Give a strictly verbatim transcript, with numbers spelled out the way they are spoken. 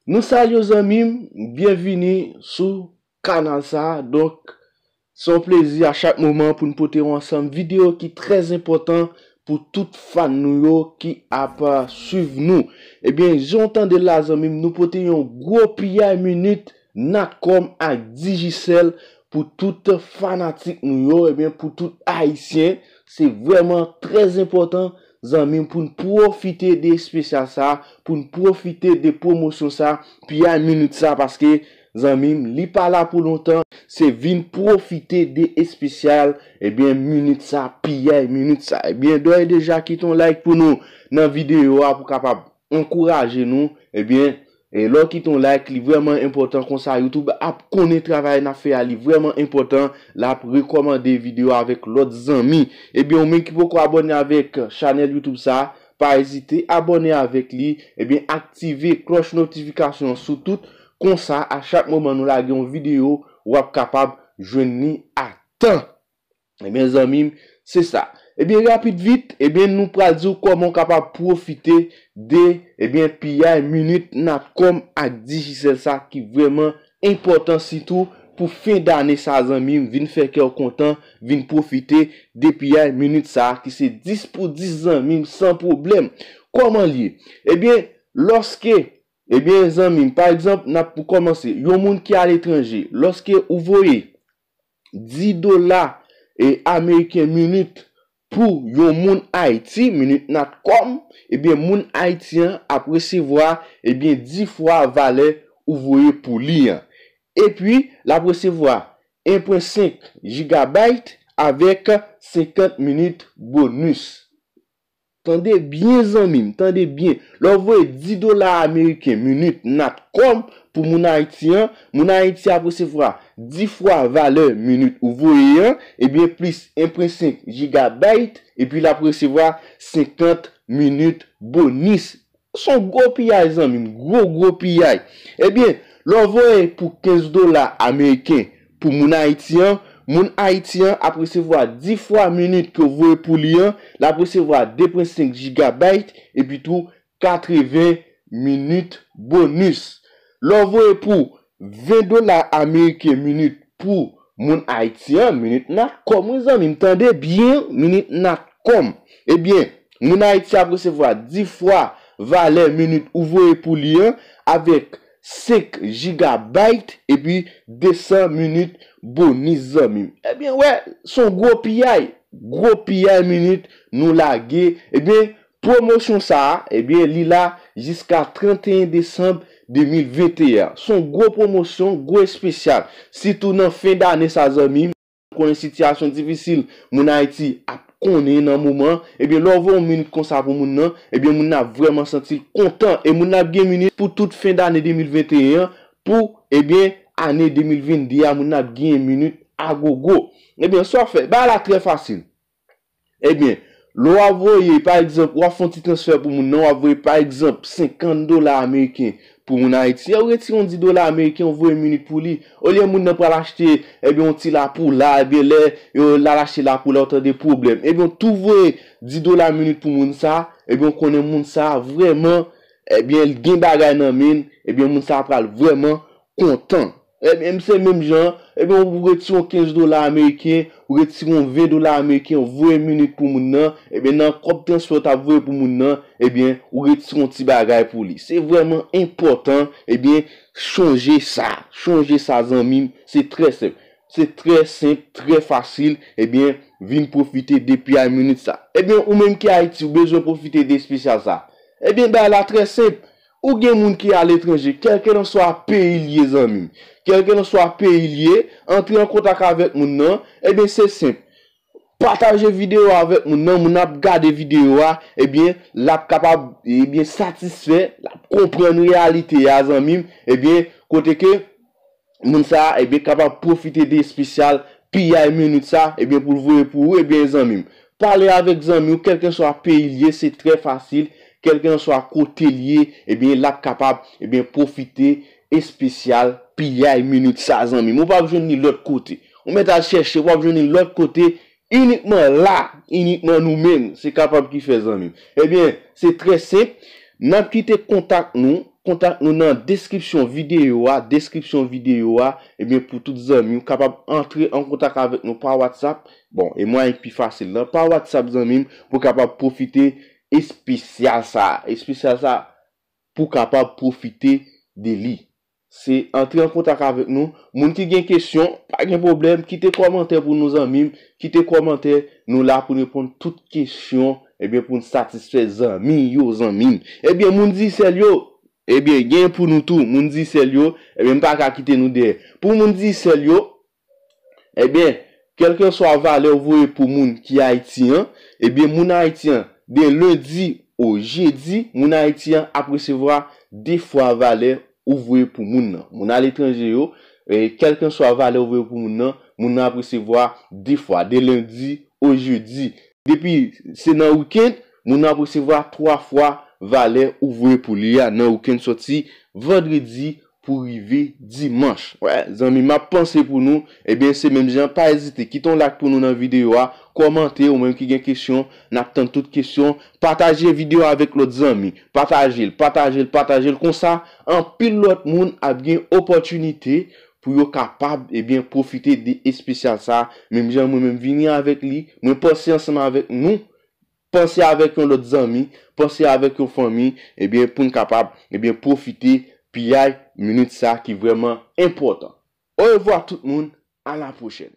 Nou salye w zanmi m, byenvini sou kanal sa a. Donk, se yon plezi a chak moman pou n pote yon ansanm videyo ki trè enpòtan pou tout fan nou yo ki ap, ah, swiv nou. Ebyen, jan w tande l la zanmi m, nou pote yon gwo piyay minit Natcom ak Digicel pou tout fanatik nou yo, ebyen, pou tout Ayisyen. Se vrèman trè enpòtan zanmi m, pou n pwofite de espesyal sa, pou n pwofite de pwomosyon sa, piyay minit sa, paske, zanmi m, li pa la pou lontan, se vin pwofite de espesyal, ebyen, minit sa, piyay minit sa. Ebyen, dòyè deja kite yon like pou nou nan videyo a pou kapab ankouraje nou, ebyen, e lè w kite yon like, li vrèman enpòtan konsa, YouTube ap konnen travay n ap fè a, li vrèman enpòtan, l ap rekòmande videyo avèk lòt zanmi. Ebyen, ou menm ki poko abòne avèk chanèl YouTube sa, pa ezite abòne avèk li, ebyen, aktive klòch notifikasyon an sou tout, konsa, a chak moman nou lage yon videyo, w ap kapab jwenn li a tan. Ebyen, zanmi m, se sa. Ebyen, rapid vit, ebyen, nou pral di w kòman w kapab pwofite de, ebyen, piyay minit Natcom ak Digicel sa ki vrèman enpòtan, sitou pou fen dane sa, zanmi m, vin fè kè w kontan, vin pwofite de piyay minit sa ki se dis pou dis, zanmi m, san pwoblèm. Kòman l ye? Ebyen, lòske, ebyen, zanmi m, pa egzanp, n ap pou kòmanse, yon moun ki aletranje, lòske ou voye dis dola, e, ameriken minit pou yon moun Ayiti, minit Natcom, ebyen, moun Ayiti an ap resevwa, ebyen, dis fwa valè ou voye pou li an. Epi, l ap resevwa en pwen senk gigabyte avèk senkant minit bonis. Tande byen, zanmi m, tande byen. Lè w voye dis dola ameriken minit Natcom pou moun Ayiti an, moun Ayiti ap resevwa dis fwa valè minit ou voye an, ebyen, plis en pwen senk gigabyte, epi l ap resevwa senkant minit bonis. Se yon gwo piyay, zanmi m, gwo, gwo piyay. Ebyen, lè w voye pou kenz dola ameriken pou moun Ayiti an, moun Ayiti an ap resevwa dis fwa minit ke w voye pou li an, l ap resevwa de pwen senk gigabyte, epi tou katreven minit bonis. Lè w voye pou ven dola ameriken minit pou moun Ayiti an, minit Natcom, wi, zanmi m, tande byen, minit Natcom. Ebyen, moun Ayiti ap resevwa dis fwa valè minit ou voye pou li an, avèk senk gigabyte epi de san minit bonis, zanmi m. Ebyen, wè, se yon gwo piyay, gwo piyay minit nou lage. Ebyen, pwomosyon sa a, ebyen, li la jiska trannteyen desanm de mil venteyen. Se yon gwo pwomosyon, gwo espesyal. Sitou nan fen dane sa, zanmi m. Konnen sitiyasyon difisil moun Ayiti ap konnen nan moman, ebyen, lè w voye yon minit konsa pou moun nan, ebyen, moun nan ap vrèman santi l kontan. E moun nan ap gen minit pou tout fen dane de mil venteyen an, pou, ebyen, ane de mil vennde a, moun nan ap gen minit agogo. Ebyen, sa w ap fè, bagay la trè fasil. Ebyen, lè w ap voye, pa egzanp, w ap fè yon ti transfè pou moun nan, w ap voye, pa egzanp, senkant dola ameriken pou moun Ayiti an, ou retire yon dis dola ameriken, ou voye minit pou li. Olye moun nan pral achte, ebyen, yon ti lapoula, ebyen, lè yo, l al achte lapoula, ou tande pwoblèm. Ebyen, ou tou voye dis dola minit pou moun sa, ebyen, ou konnen moun sa vrèman, ebyen, l gen bagay nan men l, ebyen, moun sa pral vrèman kontan. Ebyen, se menm jan, ebyen, ou retire yon kenz dola ameriken, ou retire yon ven dola ameriken, ou voye minit pou moun nan, ebyen, nan kòb transfè ou t ap voye pou moun nan, ebyen, ou retire yon ti bagay pou li. Se vrèman enpòtan, ebyen, chonje sa. Chonje sa, zanmi m, se trè senp. Se trè senp, trè fasil, ebyen, vin pwofite de piyay minit sa. Ebyen, ou menm ki Ayiti, ou bezwen pwofite de espesyal sa. Ebyen, bagay la trè senp. Ou gen moun ki aletranje, kèlkelanswa peyi l ye, zanmi m. Kèlkelanswa peyi l ye, antre an kontak avèk moun nan, ebyen, se senp. Pataje videyo a avèk moun nan, moun nan ap gade videyo a, ebyen, l ap kapab, ebyen, satisfè, l ap konprann reyalite a, zanmi m, ebyen, kote ke moun sa a, ebyen, kapab pwofite de espesyal piyay minit sa, ebyen, pou l voye pou ou, ebyen, zanmi m. Pale avèk zanmi w, kèlkeswa peyi l ye, se trè fasil, kèlkeswa kote l ye, ebyen, l ap kapab, ebyen, pwofite espesyal piyay minit sa, zanmi m. Ou p ap jwenn li lòt kote. Ou mèt al chèche, w ap jwenn li lòt kote, inikman la, inikman nou menm, se kapab ki fè, zanmi m. Ebyen, se trè senp, n ap kite kontak nou, Kontak nou nan deskripsyon videyo a, deskripsyon videyo a, ebyen, pou tout zanmi, ou kapab antre an kontak avèk nou pa WhatsApp. Bon, e mwayen ki pi fasil lan, pa WhatsApp, zanmi m, pou kapab pwofite espesyal sa. Espesyal sa, pou kapab pwofite de li. Se antre an kontak avèk nou. Moun ki gen kesyon, pa gen pwoblèm, kite kòmantè pou nou, zanmi m. Kite kòmantè, nou la pou n reponn tout kesyon, ebyen, pou n satisfè zanmi yo, zanmi m. Ebyen, moun Diyisèl yo, ebyen, gen pou nou tou, moun Diyisèl yo, ebyen, m pa ka kite nou dèyè. Pou moun Diyisèl yo, ebyen, kèlkeswa valè ou voye pou moun ki Ayiti an, ebyen, moun Ayiti an, de lendi o jedi, moun Ayiti an ap resevwa de fwa valè ou voye pou moun nan. Moun aletranje yo, e, kèlkeswa valè ou voye pou moun nan, moun nan ap resevwa de fwa, de lendi o jedi. Depi se nan wikenn, moun nan ap resevwa twa fwa valè ou voye pou li a nan wikenn, soti vandredi pou rive dimanch. Wè, zanmi, m ap panse pou nou. Ebyen, se menm jan, pa ezite, kite yon like pou nou nan videyo a, kòmante, ou menm ki gen kesyon, n ap tann tout kesyon. Pataje videyo a avèk lòt zanmi. Pataje l, pataje l, pataje l. Konsa, anpil lòt moun ap gen opòtinite pou yo kapab, ebyen, pwofite de espesyal sa a. Menm jan mwen menm vini avèk li, mwen panse ansanm avèk nou, panse avèk yon lòt zanmi, panse avèk yon fanmi, ebyen, pou n kapab, ebyen, pwofite piyay minit sa ki vrèman enpòtan. Orevwa tout moun, a la pwochèn.